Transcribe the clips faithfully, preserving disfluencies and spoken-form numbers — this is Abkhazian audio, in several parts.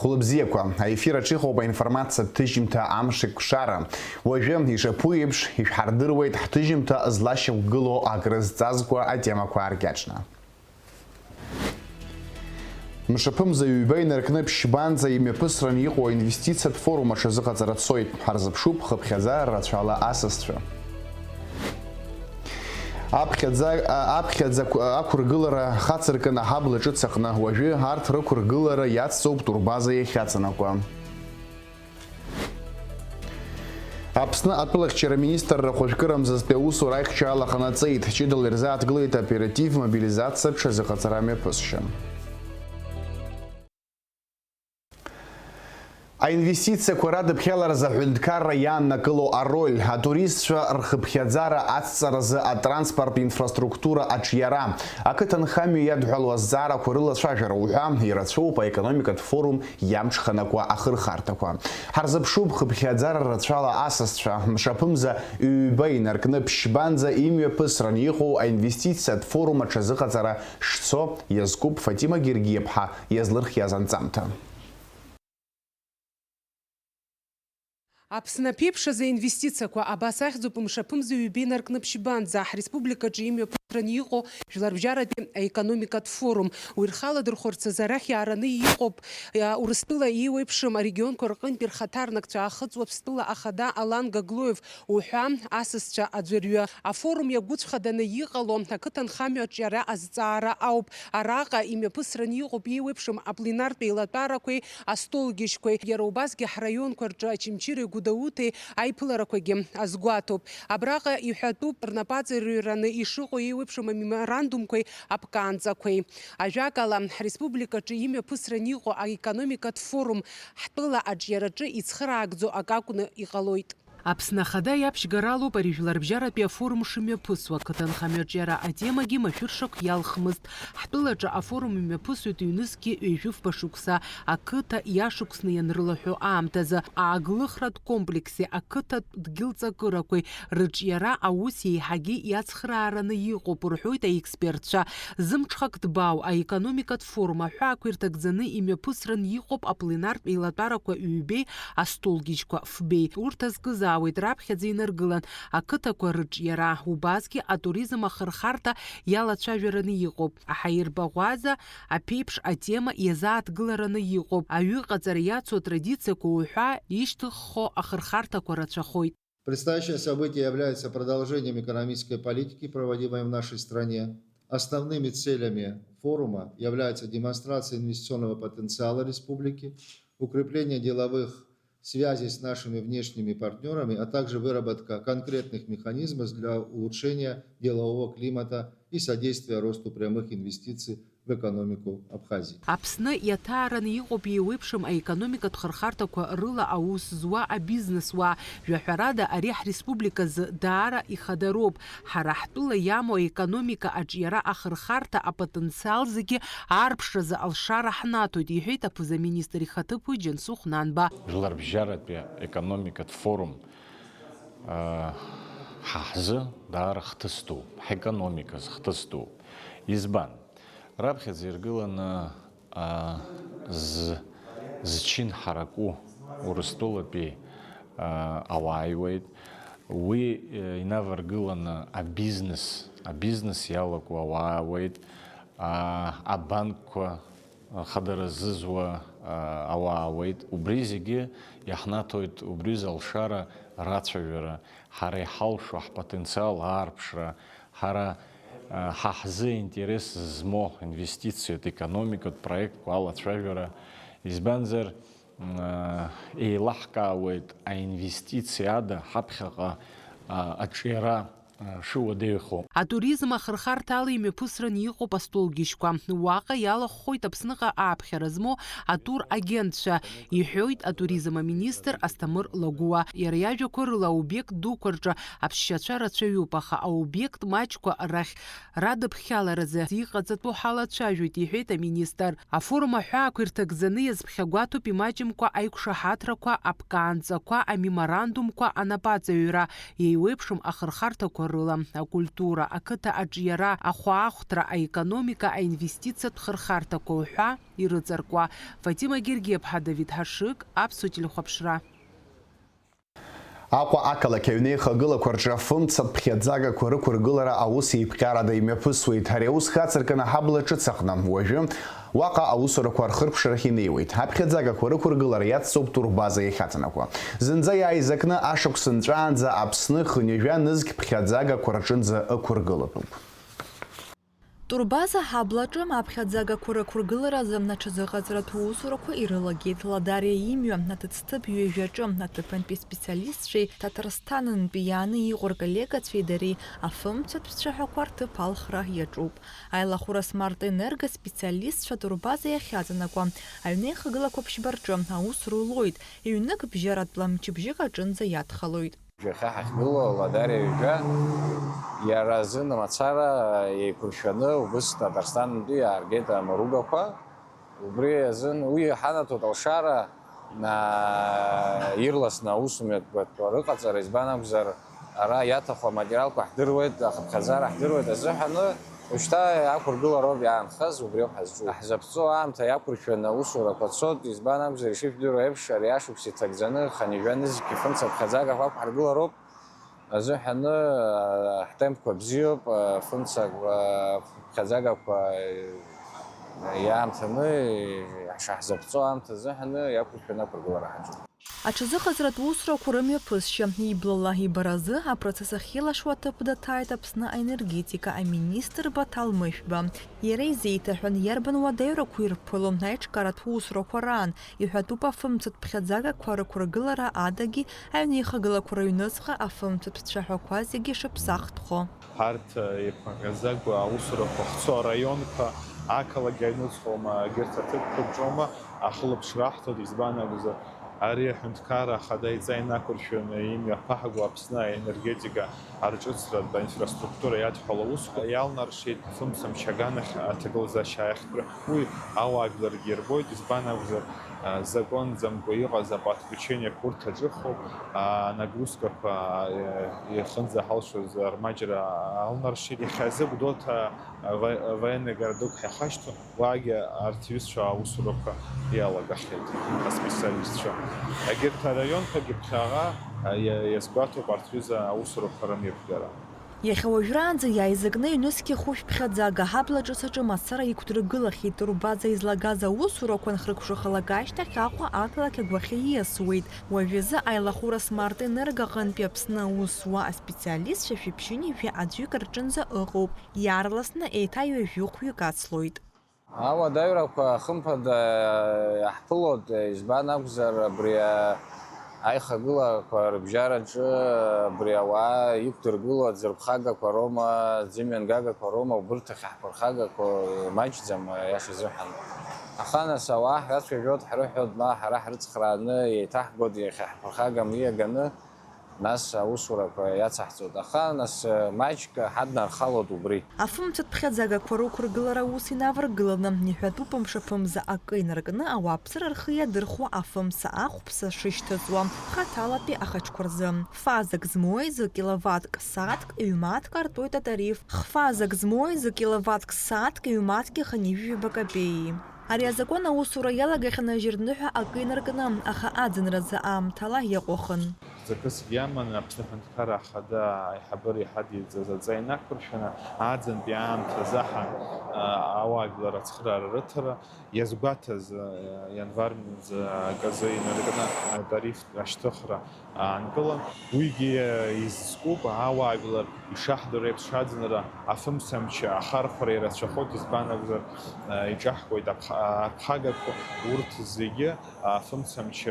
Хәлыбзиақәа, аефир аҿы иҟоуп аинформациатә ҭыжьымҭа Амш еиқәшара. Уажәы, ишаԥу еиԥш, ишәҳардыруеит ҳҭыжьымҭа злашьақәгылоу акрызҵазкуа атемақәа ааркьаҿны. Мшаԥымза ҩба инаркны ԥшьбанӡа имҩаԥысран иҟоу аинвестициатә форум аҽазыҟаҵара цоит. Ҳарзыԥшуп хыԥхьаӡа рацәала асасцәа. Аԥхьаӡа, а, аԥхьаӡа ақә-, ақәыргылара хацыркын аҳабла ҿыц аҟны, уажәы арҭ рықәыргылара иацҵоуп турбаза иахьаҵанакуа. Аԥсны атәылахьчара министрра хәажәкырамзазтәи аусура аихшьаала ҟанаҵеит, ҷыдала ирзааҭгылеит аоператив мобилизациа ҽазыҟаҵара мҩаԥысшьа. Аинвестициақәа радыԥхьаларазы аҳәынҭқарра иааннакыло ароль, атуристцәа рхыԥхьаӡара ацҵаразы атранспорттә инфраструктура аҿиара, ақыҭанхамҩа иадҳәалоу азҵаарақәа рылацәажәара уҳәа ирацәоуп аекономикатә форум иамҽханакуа ахырхарҭақәа. Ҳарзыԥшуп хыԥхьаӡара рацәала асасцәа, мшаԥымза ҩба инаркны ԥшьбанӡа имҩаԥысран иҟоу аинвестициатә форум аҽазыҟаҵара шцо иазкуп Фатима Гергиаԥҳа иазлырхиаз анҵамҭа. Аԥсны аԥеиԥш азы аинвестициақәа абас ахьӡуп мшаԥымза ҩба инаркны ԥшьбанӡа ҳреспубликаҿы имҩаԥысран иҟоу Жәларбжьаратәи аекономикатә форум. Уи рхы аладырхәырц азы арахь иаараны иҟоуп, а, Урыстәыла еиуеиԥшым арегионқәа рҟынтәи рхаҭарнакцәа, Ахыҵ Уаԥстәыла ахада Алан Гаглоев уҳәа асасцәа аӡәырҩы. Афорум иагәыцәхаданы иҟало ақыҭанхамҩа аҿиара азҵаара ауп. Араҟа имҩаԥысран иҟоуп еиуеиԥшым апленартә еилатәарақәеи астолгьежьқәеи, иара убасгьы ҳраионқәа рҿы Очамчыреи Гәдоуҭеи аиԥыларақәагьы азгәаҭоуп. Абраҟа иҳәатәуп рнапаҵаҩраны ишыҟоу еиуеиԥшым амеморандумқәеи аԥкаанҵақәеи. Ажәакала, ҳреспубликаҿы имҩаԥысран иҟоу аекономикатә форум ҳтәыла аҿиараҿы ицхыраагӡо акы акәны иҟалоит. Аԥсны Ахада иаԥшьгаралоуп ари жәларбжьаратәи афорум шымҩаԥысуа, ақыҭанхамҩаҿиара атемагьы машәыршақә иалхмызт. Ҳтәылаҿы афорум имҩаԥысуеит ҩнызқьи ҩажәи фба шықәса, ақыҭа иашықәсны ианрылаҳәо аамҭазы, ааглыхратә комплекси ақыҭатә дгьылҵакырақәеи рыҿиара аус еиҳагьы иацхраараны иҟоуп, рҳәоит аекспертцәа. Зымҽхак ҭбаау аекономикатә форум аҳәаақәа ирҭагӡаны имҩаԥысран иҟоуп апленартә еилатәарақәа ҩбеи астолгьежьқәа фбеи. Урҭ азкызаауеит раԥхьаӡа инаргылан ақыҭақәа рыҿиара, убасгьы атуризм ахырхарҭа иалацәажәараны иҟоуп. Аҳаирбаӷәаза аԥеиԥш атема иазааҭгылараны иҟоуп. Аҩыҟаҵара иацу атрадициақәа уҳәа ишьҭыххо ахырхарҭақәа рацәахоит. Предстоящее событие является продолжением экономической политики, проводимой в нашей стране. Основными целями форума является демонстрация инвестиционного потенциала республики, укрепление деловых связей с нашими внешними партнёрами, а также выработка конкретных механизмов для улучшения делового климата и содействия росту прямых инвестиций в экономику Абхазии. Аԥсны иаҭаараны иҟоуп еиуеиԥшым аекономикатә хырхарҭақәа рыла аус зуа абизнесуаа. Жәаҳәарада, ари ҳреспубликазы даара ихадароуп. Ҳара ҳтәыла иамоу аекономика аҿиара ахырхарҭа апотенциал зегьы аарԥшразы алшара ҳнаҭоит, иҳәеит аԥыза-министр ихаҭыԥуаҩ Џьансыхә Нанба. Жәларбжьаратәи аекономикатә форум, аа, ҳа ҳзы даара хҭыс дууп, ҳекономиказ хҭыс дууп. Избан? Раԥхьаӡа иргыланы, аа, з-, зчын ҳараку Урыстәылатәи, аа, ауаа иуеит. Уи, э, инаваргыланы абизнес, абизнес иалаку ауаа ауеит, аа, абанкқәа хадара зызуа, аа, ауаа ауеит. Убри зегьы иаҳнаҭоит убри залшара рацәажәара, ҳара иҳалшо ҳпотенциал аарԥшра, ҳара, а, ҳа ҳзы интерес змоу инвестициатә, економикатә проектқәа алацәажәара, избанзар, м, а, еилаҳкаауеит аинвестициа ада ҳаԥхьаҟа, а, аҿиара, а, шыуадаҩхо. Атуризм ахырхарҭа ала имҩаԥысран иҟоуп астолгьежьқәа. Уаҟа иалахәхоит Аԥсныҟа ааԥхьара змоу атур агентцәа, иҳәоит атуризм аминистр Асҭамыр Лагәуа. Иара иажәақәа рыла, аобиект дуқәа рҿы аԥсшьацәа рацәаҩуп, аха аобиект маҷқәа рахь радыԥхьаларазы иҟаҵатәу ҳалацәажәоит, иҳәеит аминистр. Афорум аҳәаақәа ирҭагӡаны иазԥхьагәаҭоуп имаҷымкәа аиқәшаҳаҭрақәа, аԥкаанҵақәа, амеморандумқәа анапаҵаҩра, еиуеиԥшым ахырхарҭақәа рыла, акультура, ақыҭа аҿиара, ахәаахәҭра, аекономика, аинвестициатә хырхарҭақәа уҳәа ирыҵаркуа. Фатима Гергиаԥҳа, Давид Ҳашыг, Аԥсуа телехәаԥшра. Аҟәа ақалақь аҩнеихагылақәа рҿы афымцатә ԥхьаӡагақәа рықәыргылара аус еиԥҟьарада имҩаԥысуеит. Ари аус хацыркын аҳабла ҿыц аҟны. Уажәы уаҟа аусурақәа рхыркәшарахь инеиуеит. Аԥхьаӡагақәа рықәыргылара иацҵоуп турбаза иахьаҵанакуа. Зынӡа иааизакны ашықәс нҵәаанӡа Аԥсны хынҩажәа нызқь ԥхьаӡагақәа рҿынӡа ықәыргылатәуп. Турбаза ҳаблаҿы аԥхьаӡагақәа рықәыргыларазы аҽазыҟаҵаратә усурақәа ирылагеит Ладариа имҩа, аҭыӡҭыԥ ҩажәаҿы аҭыԥантәи специалистцәеи Ҭаҭарсҭанынтәи иааны иҟоу рколлегацәеи дареи афымцәатә цәаҳәақәа рҭыԥ алхра иаҿуп. Аилахәыра Смарт Енерго специалистцәа турбаза иахьаҵанакуа аҩнеихагылақәа ԥшьба рҿы аус рулоит, ҩнык бжьаратәла мчыбжьык аҿынӡа иадхалоит. Жәаха ҳахьгылоу Ладариа ҩажәа иара азын мацара еиқәыршәаны убыс Татарстанынтәи иааргеит амаругақәа. Убри азын уи иҳанаҭоит алшара, аа, ирласны аусмҩаԥгатәқәа рыҟаҵара, избан акәзар, ара иаҭаху аматериалқәа ҳдыруеит, ахыԥхьаӡара ҳдыруеит азыҳәаны, уажәшьҭа ақәыргылароуп иаанхаз, убриоуп ҳазҿу. Ҳзаԥҵоу аамҭа иақәыршәаны аусурақәа цоит, избан акәзар, ишыжәдыруа еиԥш, ари ашықәс иҭагӡаны хынҩажәа нызқь фымца ԥхьаӡагақәа ақәҳаргылароуп азыҳәаны, ҳтемпқәа бзиоуп, фымцақәа, ԥхьаӡагақәа иаамҭаны, ишаҳзаԥҵо аамҭа азыҳәаны иақәыршәаны ақәыргылара ҳаҿуп. Аҽазыҟаҵаратә усурақәа рымҩаԥысшьа иблала ибаразы апроцесс ахьылашо аҭыԥ даҭааит Аԥсны аенергетика аминистр Баҭал Мышәба. Иара изеиҭаҳәан, иарбан уадаҩрақәа ирԥыло аиҿкааратә усурақәа раан, иҳәатәуп афымцатә ԥхьаӡагақәа рықәыргылара адагьы аҩнеихагылақәа рыҩныҵҟа афымцатә цәаҳәақәа зегьы шыԥсахтәхо. Ҳарҭ, еиқәнаҟьаӡакәа аусурақәа ҳцо араионқәа, ақалақь аҩнуҵҟоума, егьырҭ аҭыԥқәа рҿоума, ахылаԥшра аҳҭоит, избан акәзар, ари аҳәынҭқарра ахада иҵа инақәыршәаны имҩаԥаҳго Аԥсны аенергетика арҿыцратә инфраструктура иадҳәало аусқәа иалнаршеит, афымцамч аганахь аҭагылазаашьа аиаҳәра. Уи ауаажәларгьы ирбоит, избан акәзар, а, законӡамкәа иҟаз аподключениақәа урҭ аҿыхоуп, а, нагрузкақәа, а, иахынӡаҳалшоз рмаҷра алнаршеит. Иахьазы Гәдоуҭа, а, ва-, военный городок ҳахашьҭоуп, уаагьы арҭ иҩызцәа аусурақәа иалагахьеит, аспециалистцәа. Егьырҭ араионқәагьы ԥхьаҟа, а, иа-, иазгәаҭоуп арҭ ҩыза аусурақәа рымҩаԥгара. Иахьа уажәраанӡа иааизакны ҩнызқьи хәышә ԥхьаӡага аҳабла ҿыц аҿы мацара иқәдыргылахьеит турбаза излагаз аусурақәа анхыркәшахалак ашьҭахь Аҟәа ақалақь агәахьы ииасуеит. Уажәазы аилахәыра Смарт Енерго аҟынтәи Аԥсны аус зуа аспециалистцәа шәиԥшьынҩажәи аӡәык рҿынӡа ыҟоуп, иаарласны еиҭа ҩажәи хәҩык ацлоит. Ауадаҩрақәа, хымԥада, иаҳԥылоит, избан акәзар, абри аихагылақәа рыбжьараҿы абри ауаа иқәдыргыло аӡырԥхагақәа роума, аӡымҩангагақәа роума, убырҭ ахьаҳԥырхагақәоу маҷӡам, аиаша азыҳәан. Аха нас ауаа ҳрацәажәоит, ҳрыҳәоит, ма ҳара ҳрыцхрааны еиҭаҳгоит, иахьаҳԥырхагам ииаганы. Нас аусурақәа иацаҳҵоит, аха нас, э, маҷк ҳаднархалоит убри. Афымцатә ԥхьаӡагақәа рықәыргылара аус инаваргыланы, иҳәатәуп, мшаԥымза акы инаркны ауааԥсыра рхы иадырхәо афымца ахәԥса шышьҭыҵуа, хаҭалатәи ахаҿқәа рзы. Фазак змои зы киловаттк сааҭк ҩ-мааҭк артуеит атариф, хфазак змои зы киловаттк сааҭк ҩ-мааҭки хынҩажәижәаба копеии. Ари азакәан аусура иалагахьан ажьырныҳәа акы инаркны, аха аӡынразы аамҭала иаҟәыхын. Ҳҵакысгьы аман Аԥсны Аҳәынҭқарра Ахада аиҳабыра иҳадиҵаз аҵа инақәыршәаны, аӡынтәи аамҭазы аҳа-, а, ауаажәлар ацхыраара рыҭара иазгәаҭаз, а, ианвар мза аказы инаркны атарифтә ашьҭыхра аанкылан. Уигьы изызкуп, ауаажәлар ишаҳдыруа еиԥш, аӡынра афымцамч ахархәара ирацәахоит, избан акәзар, а, иҿаҳкуеит аԥх-, аԥхагақәа, урҭ зегьы афымцамч,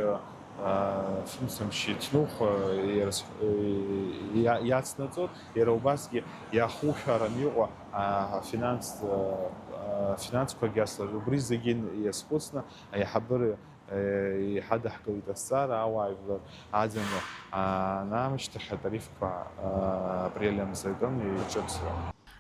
а, фымцамч иҭнух, а, ирас-, иа-, иацнаҵоит, иара убасгьы иахушәаран иҟоу, а, афинанс, а, афинансқәагьы аслар, убри зегьы иазхәыцны аиҳабыра, а, иҳадаҳкылеит азҵаара, ауаажәлар аӡынра, а, анаамышьҭахь атарифқәа, а, апрель амза рҿыцра.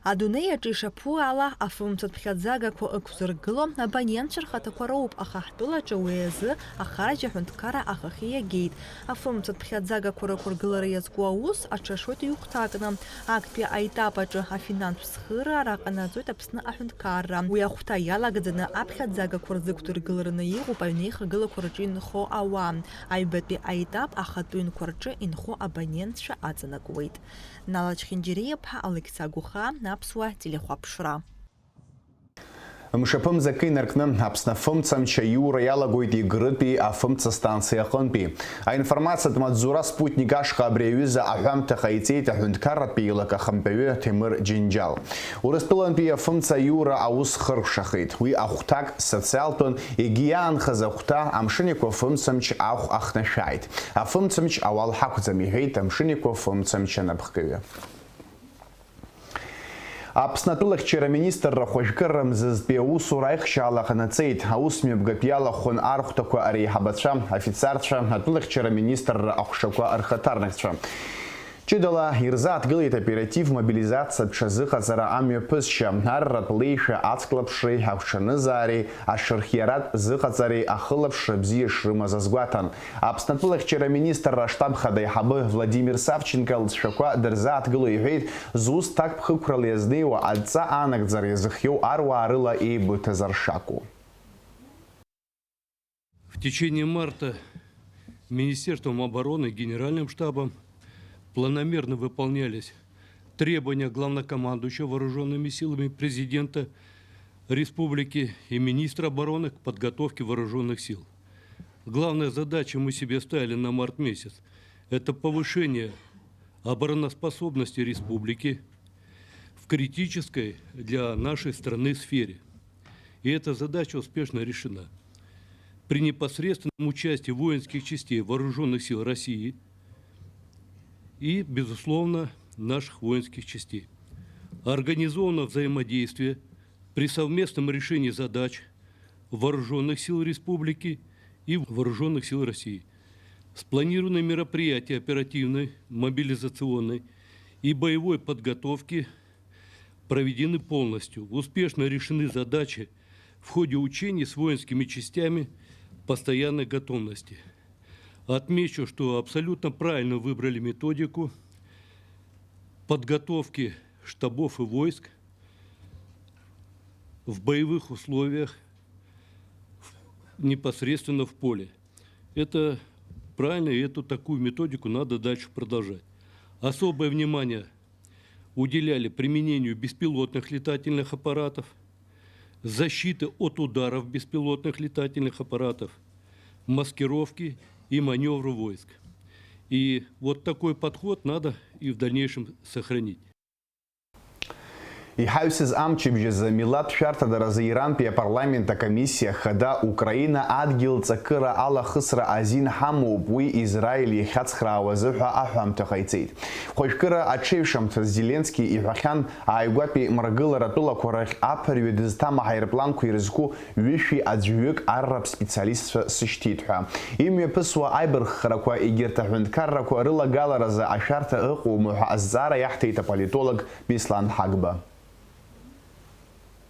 Адунеи аҿы ишаԥу ала, афымцәа ԥхьаӡагақәа ықәзыргыло абонентцәа рхаҭақәа роуп, аха ҳтәылаҿы уи азы ахарџь аҳәынҭқарра ахахьы иагеит. Афымцәа ԥхьаӡагақәа рықәыргылара иазку аус аҽашоит ҩ-хәҭакны. Актәи аетап аҿы афинанстә цхыраара ҟанаҵоит Аԥсны аҳәынҭқарра. Уи ахәҭа иалагӡаны аԥхьаӡагақәа рзықәдыргылараны иҟоуп аҩнеихагылақәа рҿы инхо ауаа. Аҩбатәи аетап ахатәы ҩнқәа рҿы инхо абонентцәа аҵанакуеит. Нала Чхинџьариа-ԥҳа, Алықьса Гәыхаа, Аԥсуа телехәаԥшра. Мшаԥымза акы инаркны, Аԥсны афымцамч аиура иалагоит Егрытәи афымца станциа аҟынтәи. Аинформациатә маҵзура Спутник ашҟа абри аҩыза аҳәамҭа ҟаиҵеит аҳәынҭқарратә еилак ахантәаҩы Ҭемыр Џьынџьал. Урыстәылантәи афымца аиура аус хыркәшахеит. Уи ахәҭак социалтәын, егьи иаанхаз ахәҭа Амшын Еиқәа афымцамч ахә ахнашәааит. Афымцамч ауал ҳақәӡам, иҳәеит Амшын Еиқәа афымцамч анапхгаҩы. Аԥсны атәылахьчара аминистрра ахәажәкыра мзызтәи аусура аихшьаала ҟанаҵеит. Аусмҩаԥгатә иалахәын архәҭақәа ареиҳабацәа, афицарцәа, атәылахьчара аминистрра аҟәшақәа рхаҭарнакцәа. Ҷыдала ирзааҭгылеит оператив мобилизациатә ҽазыҟаҵара амҩаԥысшьа, арратә леишәа ацклаԥшреи агәҽанызаареи ашырхиаратә зыҟаҵареи ахылаԥшра бзиа шрымаз азгәаҭан. Аԥсны атәылахьчара аминистрра аштаб хада аиҳабы Владимир Савченко лҵшәақәа дырзааҭгыло иҳәеит, зус ҭакԥхықәрала иазнеиуа адҵа аанагӡара иазыхиоу аруаа рыла еибыҭазар шакәу. В течение марта Министерством обороны и Генеральным штабом планомерно выполнялись требования главнокомандующего вооружёнными силами президента республики и министра обороны к подготовке вооружённых сил. Главная задача мы себе ставили на март месяц — это повышение обороноспособности республики в критической для нашей страны сфере. И эта задача успешно решена при непосредственном участии воинских частей вооружённых сил России и, безусловно, наших воинских частей. Организовано взаимодействие при совместном решении задач вооружённых сил республики и вооружённых сил России. Спланированы мероприятия оперативной, мобилизационной и боевой подготовки проведены полностью. Успешно решены задачи в ходе учений с воинскими частями постоянной готовности. Отмечу, что абсолютно правильно выбрали методику подготовки штабов и войск в боевых условиях, в-, непосредственно в поле. Это правильно, и эту такую методику надо дальше продолжать. Особое внимание уделяли применению беспилотных летательных аппаратов, защиты от ударов беспилотных летательных аппаратов, маскировки и манёвру войск. И вот такой подход надо и в дальнейшем сохранить. Иҳаҩсыз амчыбжь азы, милаҭ шәарҭадаразы Ирантәи апарламент акомиссиа хада Украина адгьыл ҵакыра алахысра азин ҳамоуп, уи Израиль иахьацхраауа азы ҳәа аҳәамҭа ҟаиҵеит. Хәажәкыра аҽеиҩшамҭаз Зеленски иҳәахьан, ааигәатәи мрагылара атәылақәа рахь аԥырҩы дызҭам аҳаирпланқәа ирызку ҩышәи аӡәҩык арратә специалистцәа сышьҭит ҳәа. Имҩаԥысуа аибарххарақәа егьырҭ аҳәынҭқаррақәа рылагаларазы ашәарҭа ыҟоума ҳәа азҵаара иаҳҭеит аполитолог Беслан Ҳагба.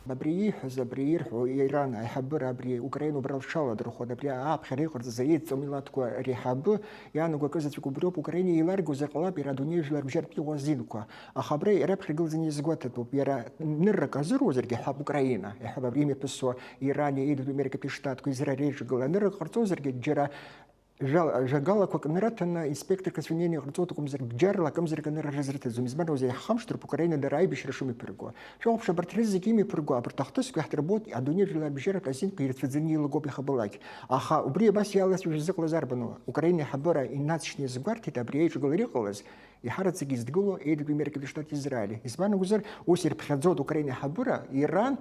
Абри ииҳәаз, абри ирҳәо Иран аиҳабыра абри Украина убра лҽаладырхәон, абри ааԥхьара иҟарҵаз аеидҵо милаҭқәа реиҳабы иаанаго акы заҵәык убриоуп, Украина еиларгозар ҟалап иара адунеи жәлар бжьартә иҟоу азинқәа. Аха абра иара иаԥхьа иргылаӡаны иазгәаҭатәуп, иара ныррак азыруазаргьы, ҳәап, Украина, иҳәап, абри имҩаԥысуа Ирани Еидаҭәу Америкатәи Штатқәа, Израиль реиҿагыла аныррак ҟарҵозаргьы, џьара жәа-, жәагалақәак нраҭаны, инспекторқәа сҩнеины иҟарҵоит акәымзар, бџьарла акымзарак анырра рызрыҭаӡом, избан акәзар, иаҳхамшҭроуп Украина дара аибашьра шымҩаԥырго. Шәохәаԥш, абарҭ рызегьы имҩаԥырго, абарҭ ахҭысқәа иаҳдырбоит адунеи жәлар бжьаратә азинқәа ирацәаӡаны еилагоуп иахьабалак. Аха убри абас иалацәажәо зыҟалаз арбану? Украина аиҳабыра инаҵшьны иазгәарҭеит абри аиҿагылара иҟалаз, иҳараӡак изҭгылоу Еидаҭәу Америкатәи Штатқәа Израиль. Избан акәзар, ус ирԥхьаӡоит Украина аиҳабыра, Иран,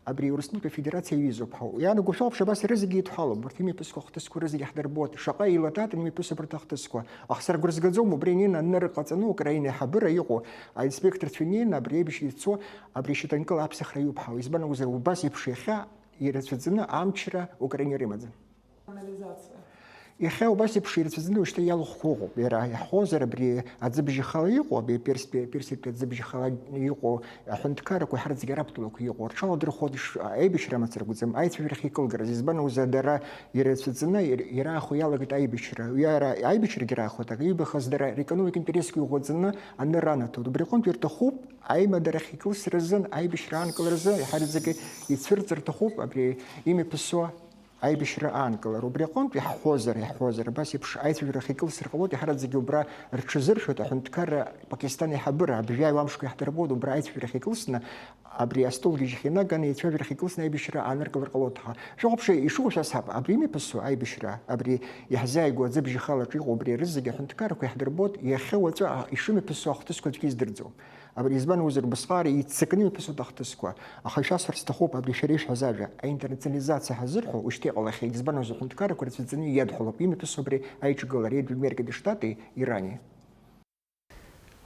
абри Урыстәылатәи Афедерациа иҩызоуп ҳәа. Иаанаго шәохәаԥш, абас рызегьы еидҳәалоуп, урҭ имҩаԥысқәа ахҭысқәа рызегьы иаҳдырбоит, шаҟа еилаҭәаатәны имҩаԥысып урҭ ахҭысқәа. Аха сара гәра згаӡом, убри анеины анырра ҟаҵаны Украина аиҳабыра иҟоу аинспекторцәа инеины абри аибашьра ицо абри ашьаҭанкыла аԥсахра иуп ҳәа. Избан акәзар, убас еиԥш иахьа ирацәаӡаны амчра Украина рымаӡам. Канализация. Иахьа убас еиԥш ирацәаӡаны уажәшьҭа иалахәқәа ыҟоуп. Иара иаҳҳәозар, абри аӡыбжьахала иҟоу, абри перс-, перситәи аӡыбжьахала иҟоу аҳәынҭқаррақәа ҳарҭгьы раԥҭалақәа иҟоу, рҽаладырхәуа дыш-, аибашьра амацара акәӡам, аицәажәарахь икылгарыз. Избан акәзар, дара ирацәаӡаны ир-, ираахо иалагеит аибашьра. Уи ара аибашьрагьы раахоит, акы ибахаз дара рекономикатә интересқәа иӷәӷәаӡаны аныр анаҭоит. Убри аҟынтә ирҭахуп аимадарахь икылсразын, аибашьра аанкыларазы иаҳараӡакгьы ицәырҵыр рҭахуп абри имҩаԥысуа аибашьра аанкылара. Убри аҟынтә иаҳҳәозар, иаҳҳәозар, абас еиԥш аицәажәарахь икылсыр ҟалоит, иаҳараӡакгьы убра рҽазыршәоит аҳәынҭқарра Пакистан аиҳабыра, абжьааҩ амшқәа иаҳдырбоит, убра аицәажәарахь икылсны, абри астолгьежьахь инаганы еицәажәарахь икылсны аибашьра ааныркылар ҟалоит ҳәа. Шәахәаԥши, ишыҟоу шәасҳәап, абри имҩаԥысу аибашьра, абри иаҳзааигәоу аӡыбжьахалаҿ иҟоу абри рызегьы аҳәынҭқаррақәа иаҳдырбоит, иахьа уаҵәы, а, ишымҩаԥысу ахҭысқәа аӡәгьы издырӡом. Абри избан акәзар, убысҟаара иццакны имҩаԥысуеит ахҭысқәа. Аха ишәасҳәарц сҭахуп, абри шәара ишәҳәаз ажәа, аинтернационализациа ҳазырҳәо уажәшьҭа иҟалахьеит, избан акәзар, аҳәынҭқаррақәа рацәаӡаны иадҳәалоуп, имҩаԥысуа абри аиҿагылара, Единая Америка де Штаты, Ирани.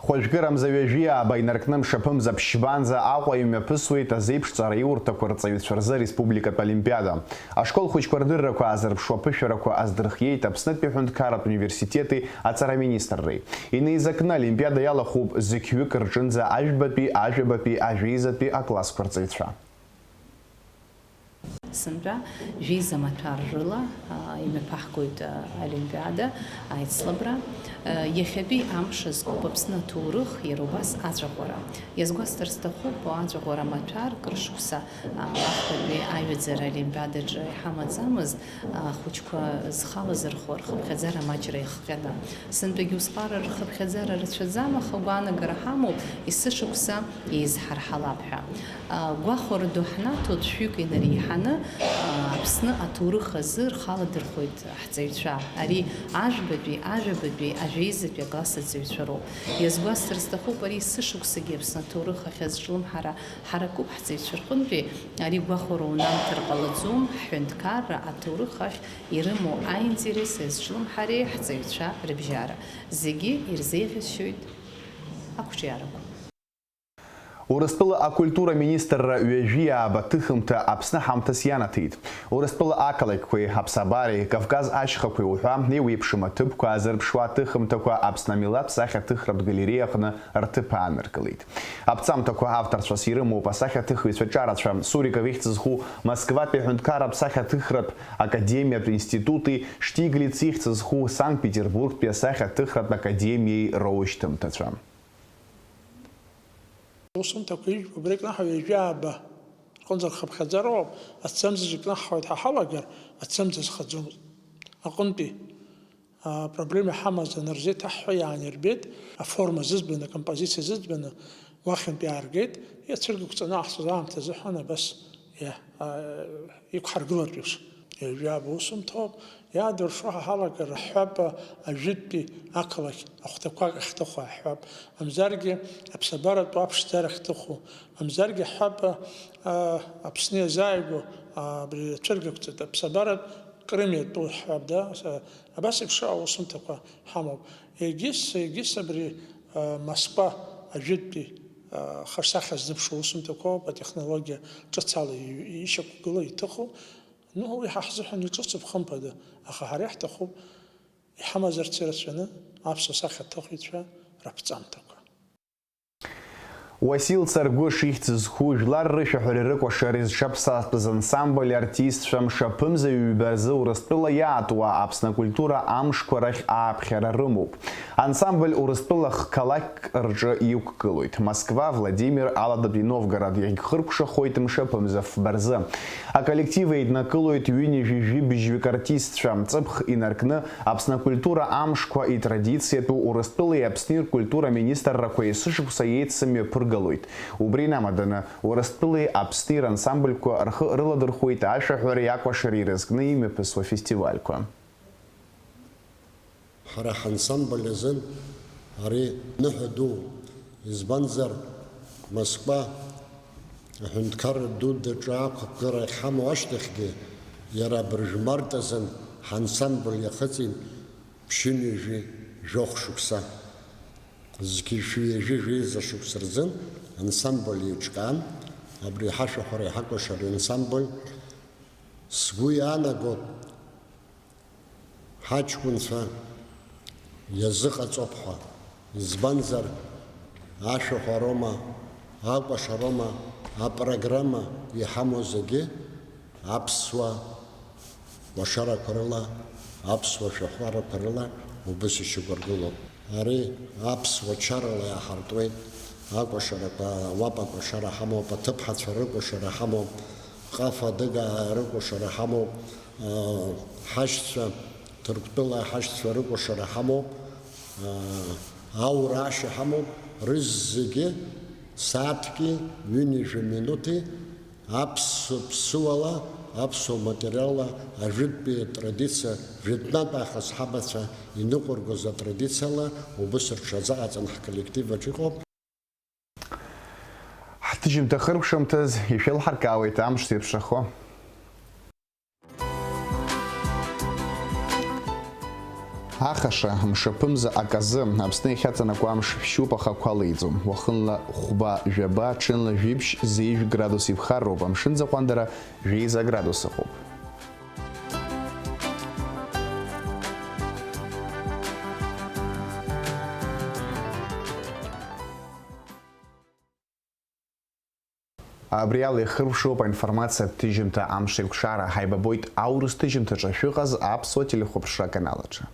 Хәажәкырамза ҩажәи ааба инаркны мшаԥымза ԥшьбанӡа Аҟәа имҩаԥысуеит азеиԥш ҵараиурҭақәа рҵаҩцәа рзы ареспубликатә олимпиада. Ашкол хәыҷқәа рдыррақәа аазырԥшуа аԥышәарақәа аздырхиеит Аԥснытәи аҳәынҭқарратә университети аҵараministрреи. Инеизакны олимпиада иалахәуп зқьҩык рҿынӡа ажәбатәи, ажәабатәи, ажәеизатәи аклассқәа рҵаҩцәа. Сынтәа жәеиза маҭәар рыла, а, имҩаԥаҳгоит, а, олимпиада, аицлабра. А, иахьатәи амш азкуп Аԥсны аҭоурых, иара убас аҵәаӷәара. Иазгәасҭар сҭахуп, аҵәаӷәара маҭәар кыр шықәса, а, ахԥатәи аҩаӡара олимпиадаҿы иҳамаӡамызт, а, ахәыҷқәа зхала зырхо рхыԥхьаӡара маҷра иахҟьаны. Сынтәагьы усҟара рхыԥхьаӡара рацәаӡам, аха гәаанагара ҳамоуп, есышықәса еизҳарҳалап ҳәа. А, гәахәара ду ҳнаҭоит, шәҩык инареиҳаны, а, Аԥсны аҭоурых азы рхала дырхәоит ҳҵаҩцәа. Ари ажәбатәи, ажәабатәи, ажәеизатәи акласс аҵаҩцәа роуп. Иазгәасҭар сҭахуп, ари есышықәсагьы Аԥсны аҭоурых ахь азҿлымҳара ҳаракуп ҳҵаҩцәа рҟынтәи. Ари гәахәара унамҭар ҟалаӡом, ҳҳәынҭқарра аҭоурых ахь ирымоу аинтерес азҿлымҳареи ҳҵаҩцәа рыбжьара. Зегьы ирзеиӷьасшьоит ақәҿиарақәа. Урыстәыла акультура министрра ҩажәи ааба ҭыхымҭа Аԥсны ҳамҭас ианаҭеит. Урыстәыла ақалақьқәеи, аԥсабареи, Кавказ ашьхақәеи уҳәа еиуеиԥшым аҭыԥқәа аазырԥшуа аҭыхымҭақәа Аԥсны амилаҭ сахьаҭыхратә галереиа аҟны рҭыԥ ааныркылеит. Аԥҵамҭақәа авторцәас ирымоуп асахьаҭыхҩцәа ҿарацәа, Суриков ихьӡ зху Москватәи аҳәынҭқарратә сахьаҭыхратә академиатә институти, Штиглиц ихьӡ зху Санкт-Петербургтәи асахьаҭыхратә академиеи роушьҭымҭацәа. Усумҭақәа ижәбо абри кнаҳау ҩажәи ааба рҟынӡа рхыԥхьаӡара ыҟоуп, аҭӡамц зегьы кнаҳауеит ҳәа ҳалагар, аҭӡамц зхаӡомызт. Аҟынтәи, аа, проблема иҳамаз анырзеиҭаҳҳәа иаанирбеит, аформа зыӡбаны, акомпозициа зыӡбаны уахьынтә иааргеит, иацәыргақәҵаны аҳцәаз аамҭа азыҳәан абас иа-, аа, иқәҳаргылартә еиԥш. Ҩажәи ааба усумҭоуп, иаадыршо ҳа ҳалагар, ҳҳәап, ажәытәтәи ақалақь ахәҭақәак ахьҭыху ҳҳәап, мамзаргьы аԥсабаратә аԥшӡара ахьҭыху, мамзаргьы ҳҳәап, а, Аԥсны иазааигәоу, а, абри ацәыргақәҵатә аԥсабаратә Крым иатәу ҳҳәап, да, а, абас еиԥш аусумҭақәа ҳамоуп. Егьыс, егьыс абри, а, Москва ажәытәтәи, а, хашсахьа ззыԥшу усумҭақәоуп, атехнологиа ҿыц ала и-, ишьақәгылоу иҭыху, Ну, уи ҳа ҳзыҳәан иҿыцуп, хымԥада, аха ҳара иаҳҭахуп иҳамазарц ирацәаны аԥсуа сахьаҭыхҩцәа раԥҵамҭақәа. Уасил Царгәыш ихьӡ зху жәлар рышәаҳәареи рыкәашареи зҽаԥсазтәыз ансамбль артистцәа мшаԥымза ҩба рзы Урыстәыла иаатуа Аԥсны акультура амшқәа рахь ааԥхьара рымоуп. Ансамбль Урыстәыла х-, қалақьк рҿы иқәгылоит. Москва, Владимир, Аладатәи Новгород иагьхыркәшахоит мшаԥымза фба рзы. Аколлектив еиднакылоит ҩынҩажәи жәибжьҩык артистцәа. Ҵыԥх инаркны, Аԥсны акультура амшқәа итрадициатәу Урыстәылеи Аԥсни ркультура министррақәа есышықәса еицымҩаԥыргалоит. Убри инамаданы, Урыстәылеи Аԥсни рансамбльқәа рхы рыладырхәуеит ашәаҳәареи акәашареи ирызкны имҩаԥысуа фестивальқәа. Ҳара ҳансамбль азын ари ныҳәа дууп, избанзар, Москва аҳәынҭқарра дуӡӡаҿы ақәгылара ахьҳамоу ашьҭахьгьы, иара абыржә март азын ҳансамбль иахыҵит ԥшьынҩажәи жәохә шықәса. Зқьи шәи ҩажәи жәеиза шықәса рзын ансамбль еиҿкаан, абри ҳашәаҳәареи ҳакәашареи ансамбль, сгәы иаанагоит, Ҳаҷкәынцәа иазыҟаҵоуп ҳәа, избанзар, ашәаҳәароума, акәашароума, апрограмма иҳамоу зегьы аԥсуа кәашарақәа рыла, аԥсуа шәаҳәарақәа рыла убыс ишьақәыргылоуп. Ари аԥсуа чарала иаҳартуеит, акәашарақәа, ауапа кәашара ҳамоуп, аҭыԥҳацәа рыкәашара ҳамоуп, ҟаф адыгаа рыкәашара ҳамоуп, аа, ҳашьцәа, Ҭырқәтәыла ҳашьцәа рыкәашара ҳамоуп, аа, аура ашьа ҳамоуп, рызегьы сааҭки ҩынҩажәа минути аԥсуа ԥсуала, аԥсуа материалла, ажәытәтәи атрадициа, жәытәнатә аахыс ҳабацәа иныҟәыргоз атрадициала убыс рҽазыҟаҵан ҳколлектив аҿы иҟоуп. Ҳҭыжьымҭа хыркәшамҭаз ишәеилҳаркаауеит амш зеиԥшрахо. Ахаша, мшаԥымза аказы, Аԥсны иахьаҵанакуа амш шәшьуп, аха ақәа леиӡом. Уахынла хәба, жәаба, ҽынла жәибжь, зеижә градус иԥхарроуп, амшын заҟәандара жәеиза градус ыҟоуп. Абри ала ихыркәшоуп аинформациатә ҭыжьымҭа Амшеикәшара. Ҳаибабоит аурыс ҭыжьымҭаҿы шәыҟаз аԥсуа телехәаԥшра аканал аҿы.